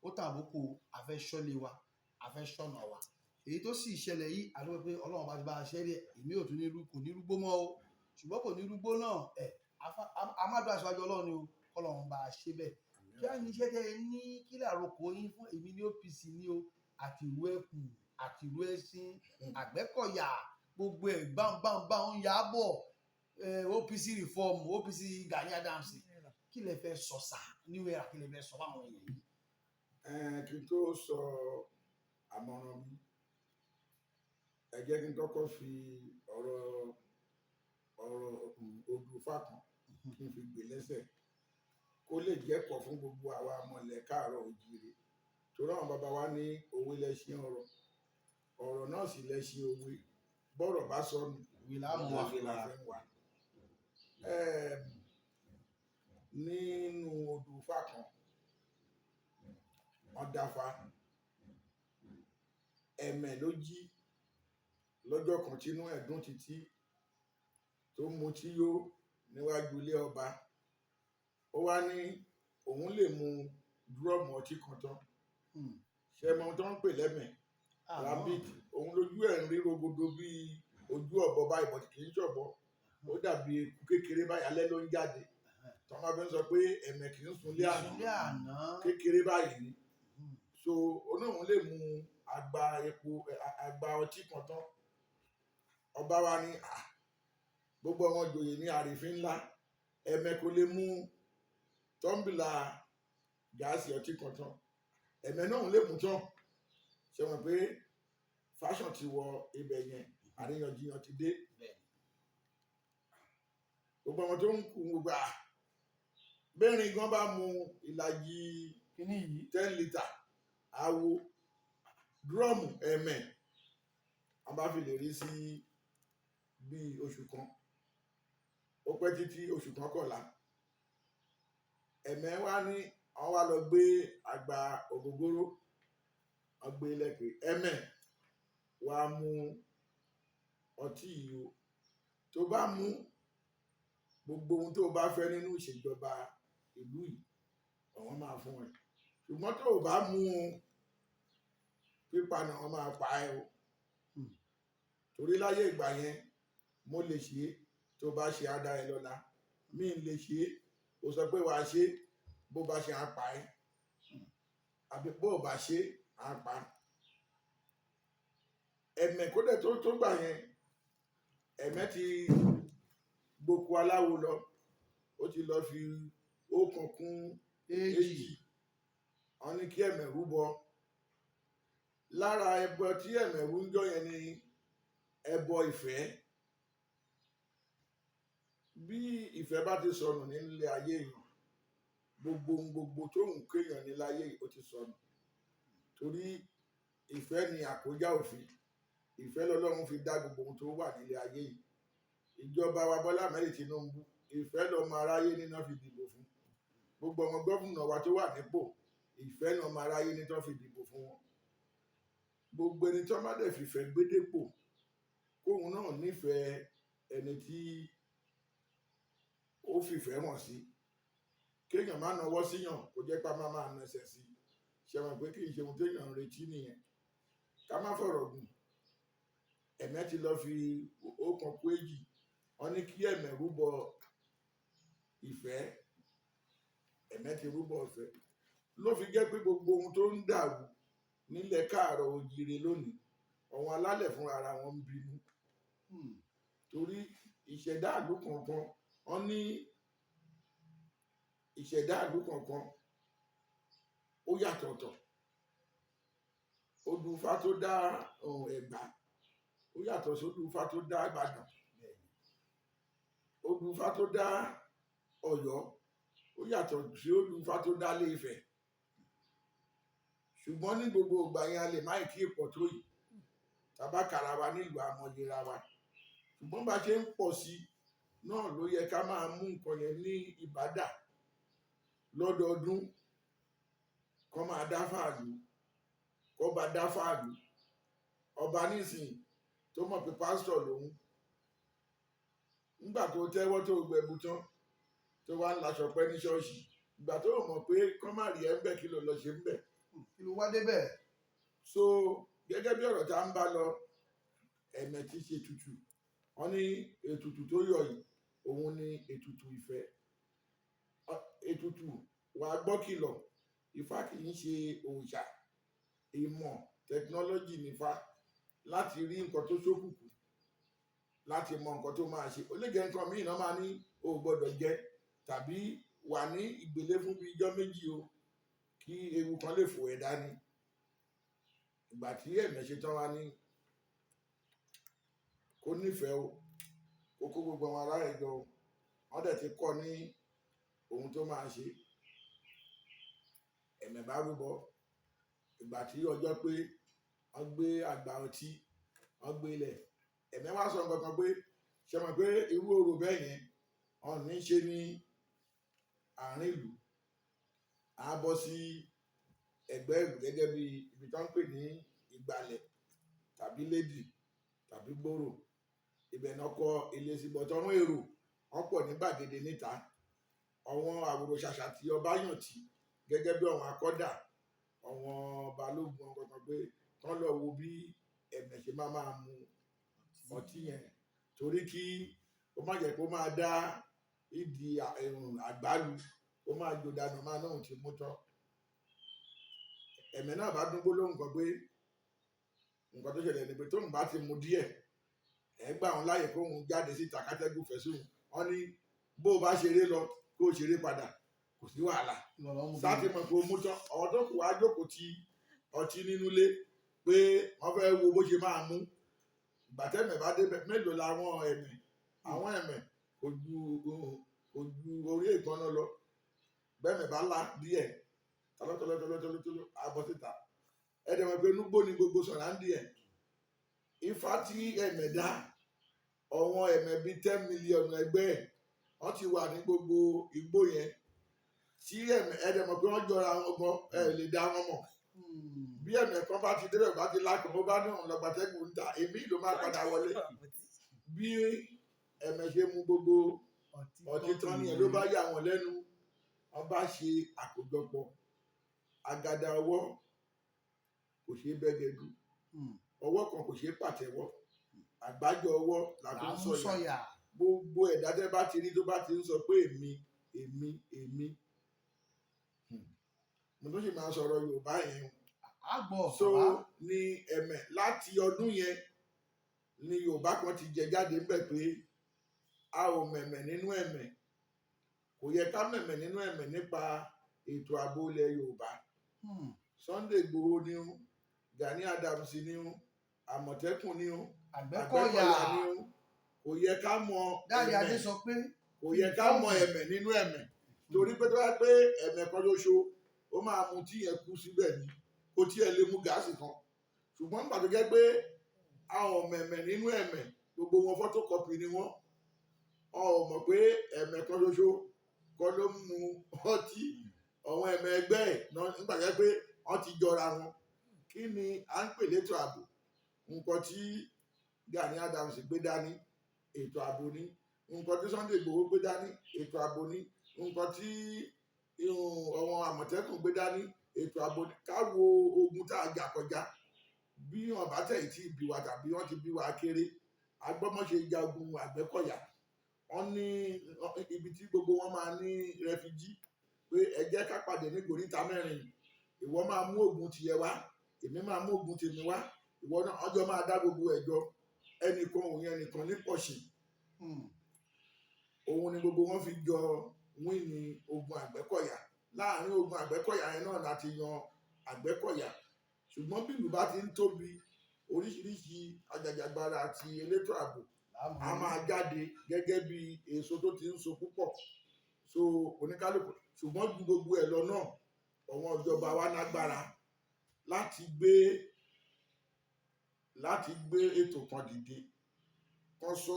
Ó tàbùkù àfẹ́sọ́lé wa, àfẹ́sọ́nà wa. Èyí tó sì ṣẹlẹ̀ yìí, àdúgbò pé Ọlọ́run bá ti bá a ṣẹ́ rí ẹ̀, èmi ò tún ní rú, kò ní rúgbó mọ́ o. Ṣùgbọ́n kò ní rúgbó náà ẹ̀, a má dúrà síwájú Ọlọ́run ni o, kọ́lọ́run bá a ṣe bẹ́ẹ̀. Kí á ní iṣẹ́ tẹ́ ẹ ní, kí làrokò yín fún èmi ní OPC ní o, àti ìlú ẹkùn, àti ìlú ẹṣin, Àgbẹ̀kọ̀yà, gbogbo ẹ̀ gbáǹgbáǹgbá ń yá bọ̀, OPC reform, OPC Gani Adams, kí lẹ fẹ́ sọ sá new era? Kí lẹ fẹ́ sọ fáwọn èèyàn yìí? Kí n tó sọ àmọ̀ràn mi, ẹ jẹ́ kí n kọ́kọ́ fi ọ̀rọ̀ odù Ifá kan kí n fi gbè lẹ́sẹ̀, kó lè jẹ́kọ̀ọ́ fún gbogbo àwa ọmọlẹ̀ káàárọ̀ oòjíire, torí àwọn bàbá wa ní òwe lẹṣin ọ̀rọ̀, ọ̀rọ̀ náà sì lẹṣin òwe. Bọ́rọ̀ bá sọnù, ìwé làá mú wa. Òwe la fi ń wà. Nínú odù Ifá kan, wọ́n dáfá. Ẹ̀mẹ̀ ló jí lọ́jọ́ kan tínú ẹ̀ dùn títí, tó mutí yó níwájú ilé ọba. Ó wá ní òun lè mu drum ọtí kan tán. Ṣé ẹ mọ ohun tó ń pè lẹ́mẹ̀? Àmọ́. Rabbit. Òun lójú ẹ̀ ń rí rogodo bíi ojú ọ̀bọ báyìí, but kì í ṣọ̀bọ. Ó dàbí eku kékeré báyìí, alẹ́ ló ń jáde. Tọ́ máa fi ń sọ pé ẹ̀mẹ̀ kì í sunlé àná. Sunlé àná. Kékeré báyìí ni. So oníhùn lè mu àgbá epo, àgbá ọtí kan tán. Ọba wa ní, "Ah, gbogbo ọmọ ìjòyè ní àrífín ńlá, ẹ̀mẹ̀ kò lè mú tumbler gáàsì ọtí kan tán." Ẹ̀mẹ̀ náà lè mú tán. Ṣe mọ̀ pé fashion ti wọ ibẹ̀ yẹn, àríyànjiyàn ti dé. Gbogbo ọmọ tó ń kú, gbogbo à bẹ́ẹ̀rin gan bá mu ìlàjì kíní yìí, 10 litre àwo drum, ẹ̀mẹ̀ wọ́n bá fi lè rí sí bíi oṣù kan. Ó pẹ́ títí, oṣù kan kọ̀la, ẹ̀mẹ̀ wá ní àwọn wá lọ gbé àgbà ògógóró. Wọ́n gbé lẹ́pẹ́, "Ẹ̀mẹ̀, wàá mu ọtí yìí o. Tó bá mú, gbogbo ohun tó bá fẹ́ nínú ìṣèjọba ìlú yìí, àwọn máa fún ẹ. Ṣùgbọ́n tó o bá mú un, pípa náà wọ́n máa pa ẹ́ o." Torí láyé ìgbà yẹn, mo lè ṣe é, tó bá ṣe, á dá ẹ lọ́lá. Mi lè ṣe é, o sọ pé wàá ṣe é, bó bá ṣe, á pa ẹ́, àbí bó o bá ṣe, á pa ẹ̀mẹ̀. Kódẹ̀ tó gbà yẹn, ẹ̀mẹ̀ ti gboko aláwo lọ, ó ti lọ fi ọ̀kan kún èjì. Èjì. Wọ́n ní kí ẹ̀mẹ̀ rúbọ. Lára ẹbọ tí ẹ̀mẹ̀ rú ń jọ yẹn ni ẹbọ ìfẹ́. Bí ìfẹ́ bá ti sọnù nílé ayé èèyàn, gbogbo ohun gbogbo tó ń kéèyàn ní láyé, ó ti sọnù, torí ìfẹ́ ni àkójá òfin. Ìfẹ́ lọ́lọ́run fi dá gbogbo ohun tó wà nílé ayé yìí. Ìjọba wa, Bọ́lá Ahmed Tinubu, ìfẹ́ lọmọ aráyé níná fi dìbò fún. Gbogbo ọmọ gómìnà wa tó wà nípò, ìfẹ́ lọmọ aráyé ní tó fi dìbò fún wọn. Gbogbo ẹni tó má dẹ̀ fìfẹ́ gbé dépò, kóun náà nífẹ̀ẹ́ ẹni tí ó fìfẹ́ hàn sí. Kéèyàn má nawọ́ síyàn, kó jẹ́ pé a máa máa nẹsẹ̀ sí. Ṣe mọ̀ pé kì í ṣe ohun téèyàn ń retí nìyẹn? Ká má fọ̀rọ̀ gùn, ẹ̀mẹ́ ti lọ fi ọ̀kan kú èjì. Wọ́n ní kí ẹ̀mẹ́ rúbọ ìfẹ́. Ẹ̀mẹ́ ti rúbọ ìfẹ́, ló fi jẹ́ pé gbogbo ohun tó ń dàrú nílẹ̀ káàárọ̀ oòjíire lónìí, àwọn alálẹ̀ fúnra ara wọn ń bínú, torí ìṣẹ̀dá ìlú kọ̀ọ̀kan, wọ́n ní ìṣẹ̀dá ìlú kọ̀ọ̀kan ó yàtọ̀ọ̀tọ̀. Odù Ifá tó dá ohun Ẹ̀gbá, ó yàtọ̀ sí odù Ifá tó dá Ìbàdàn. Odù Ifá tó dá Ọ̀yọ́, ó yàtọ̀ sí odù Ifá tó dá Ilé Ifẹ̀. Ṣùgbọ́n ní gbogbo ìgbà yẹn, a lè má ì tí ì pọ̀ tó yìí tàbá kàrà wa nílùú àmọ̀yẹra wa. Ṣùgbọ́n bá ṣe ń pọ̀ sí náà ló yẹ ká máa mú nǹkan yẹn ní ìbádà lọ́dọọdún, kọ́ máa dá fàálù, kọ́ bá dá fàálù. Ọba nísìnyí tó mọ̀ pé pásítọ̀ lòun, nígbà tó tẹ́wọ́ tó gbẹbu tán, tó wá ń laṣọ pẹ́ ní ṣọ́ọ̀ṣì, ìgbà tó mọ̀ pé kọ́ má rí ẹ ń bẹ̀, kí ló lọ ṣe ń bẹ̀? Kí ló wá débẹ̀? So gẹ́gẹ́ bí ọ̀rọ̀ tá ń bá lọ, ẹ̀mẹ̀ tí ṣe ètùtù, wọ́n ní ètùtù tó yọ yìí, òun ni ètùtù ìfẹ́. Ètùtù wà á gbọ́ kìlọ̀. Ifá kì í ṣe òòṣà, ìmọ̀ technology nífá, láti rí nǹkan tó ṣókùnkùn, láti mọ nǹkan tó máa ṣe. Ó lè jẹ́ nǹkan míì náà máa ní o ò gbọ́dọ̀ jẹ tàbí wà ní ìgbélé fún bíi ijọ́ 2 o, kí ewu kan lè fò ẹ̀ dání. Ìgbà tí ẹ̀mẹ̀ ṣe tán, wá ní kó nífẹ̀ẹ́ o, kó kó gbogbo àwọn ará ẹ̀ jọ o. Wọ́n dẹ̀ ti kọ́ ní ohun tó máa ṣe. Ẹ̀mẹ̀ bá rúbọ. Ìgbà tí ọjọ́ pé, wọ́n gbé àgbà ọtí, wọ́n gbé ilẹ̀. Ẹ̀mẹ̀ wá sọ nǹkan kan pé, ṣe mọ̀ pé irú orò bẹ́ẹ̀ yẹn wọn ní ṣe ní àárín ìlú, á bọ́ sí ẹ̀gbẹ́ ìlú, gẹ́gẹ́ bí ibi tó ń pè ní ìgbàlẹ̀ tàbí lédì tàbí gbòòrò. Ibẹ̀ náà kọ́ ilé sí bọ̀tọ̀. Àwọn èrò wọ́n pọ̀ ní gbàgede níta. Àwọn àwòrò ṣàṣà tí ọba yàn tí gẹ́gẹ́ bí àwọn akọ́dà, àwọn balógun kankan, pé kán lọ wo bí ẹ̀mẹ̀ ṣe máa máa mu ọtí yẹn, torí kí ó má jẹ́ kó máa dá ìdí àgbálu, ó máa jò dànù, máa náà ti mú tán. Ẹ̀mẹ̀ náà bá dún gbólóhùn kan pé nǹkan tó ṣẹlẹ̀ ni pé tóun bá ti mu díẹ̀, ẹ̀ gbà wọn láàyè kóun jáde síta kátẹ́gùn fẹ́ sóun. Wọ́n ní bó o bá ṣeré lọ, kó o ṣeré padà, kò sí wàhálà. Sáà mọ̀ pé o mú tán. Àwọn tó kù wá jókòó ti ọtí nínú ilé pé wọ́n fẹ́ wo bó ṣe máa mú. Ìgbà tẹ́mẹ̀ bá débẹ̀, mélòó làwọn ẹ̀mẹ̀? Àwọn ẹ̀mẹ̀ kò ju orí èékánná lọ. Bẹ́ẹ̀mẹ̀ bá lá díẹ̀ tọ́lọ́tọ́lọ́tọ́lọ́tọ́lọ́, àbọ̀ síta. Ẹ̀dẹ̀ mọ̀ pé núgbó ni gbogbo sọ̀rọ̀ ẹ̀. Ifá tí ẹ̀mẹ̀ dá, àwọn ẹ̀mẹ̀ bíi 10 million ẹgbẹ́ ẹ̀, wọ́n ti wà ní gbogbo igbó yẹn. Tí ẹ̀mẹ̀, ẹ̀dẹ̀ mọ̀ pé wọ́n jọra wọn gan, ẹ̀ lè dá wọn mọ̀. Bí ẹ̀mẹ̀ kan bá ti débẹ̀, bá ti lákàn, bó bá ní òun lọ gbàtẹ́gùn ń ta, èmi ló máa padà wọlé. Bí ẹ̀mẹ̀ ṣe mu gbogbo ọtí tán nìyẹn, ló bá yà wọ́n lẹ́nu. Wọ́n bá ṣe àkójọpọ̀. Agada ọwọ́ kò ṣeé bẹ́gẹ́dú, ọwọ́ kan kò ṣeé pàtẹ́wọ́, àgbájọ ọwọ́ la fi ń sọ̀yà. Gbogbo ẹ̀dá tẹ́ bá ti rí tó bá ti ń sọ pé èmi, èmi, èmi, mo tún sì máa sọ̀rọ̀ Yorùbá yẹn. Àgbọ̀. So ní ẹ̀mẹ̀, láti ọdún yẹn ni Yorùbá kan ti jẹ jáde ńbẹ̀ pé a ò mẹ̀mẹ̀ nínú ẹ̀mẹ̀, kò yẹ ká mẹ̀mẹ̀ nínú ẹ̀mẹ̀ nípa ètò ààbò ilẹ̀ Yorùbá. Sunday Igboho ni ó, Gani Adams ni ó, Àmọ̀tẹ́kùn ni ó, Àgbẹ̀kọ̀yà ni ó, kò yẹ ká mọ Dáre Adé ẹ̀mẹ̀ sọ pé kò yẹ ká mọ ẹ̀mẹ̀ nínú ẹ̀mẹ̀, torí pé tó bá pé ẹ̀mẹ̀ kan ṣoṣo ó máa mu tí yẹn kú síbẹ̀ ni, kò tiẹ̀ lè mu gáàsì kan. Ṣùgbọ́n nígbà tó jẹ́ pé a ò mẹ̀mẹ̀ nínú ẹ̀mẹ̀, gbogbo wọn photocopy ni wọ́n. Wọn ò mọ̀ pé ẹ̀mẹ̀ kan ṣoṣo kọ́ ló ń mu ọtí, àwọn ẹ̀mẹ̀ ẹgbẹ́ ẹ̀ náà, nígbà tó jẹ́ pé wọ́n ti jọra wọn. Kí ni à ń pè létò ààbò? Nǹkan tí Gani Adams gbé dání, ètò ààbò ni. Nǹkan tí Sunday Igboho gbé dání, ètò ààbò ni. Nǹkan tí àwọn Àmọ̀tẹ́kùn gbé dání, ètò ààbò ni. Ká wo ogun tá a jà kọjá, bí wọn bá tẹ̀ tí bí wa tàbí wọ́n ti bí wa kéré, agbọ́mọṣe jagun Àgbẹ̀kọ̀yà. Wọ́n ní ibi tí gbogbo wọn máa ní refugee, pé ẹ jẹ́ ká pàdé ní gòríta mẹ́rin, ìwọ máa mú oògùn tiẹ̀ wá, èmi máa mú oògùn tèmi wá, ìwọ náà, ọjọ́ máa dá gbogbo ẹ̀jọ ẹnìkan òun ẹnìkan ní pọ̀ṣìn. Òun ni gbogbo wọn fi jọ win ogun Àgbẹ̀kọ̀yà. Láàrin ogun Àgbẹ̀kọ̀yà yẹn náà láti yan Àgbẹ̀kọ̀yà. Ṣùgbọ́n bí ìlú bá ti ń tóbi, oríṣiríṣi ajàjàgbara àti elétò ààbò a máa jáde gẹ́gẹ́ bí èso tó ti ń so púpọ̀. So oníkálukú, ṣùgbọ́n ju gbogbo ẹ̀ lọ náà, àwọn ìjọba wa lágbára láti gbé ètò kan dìde kan sọ.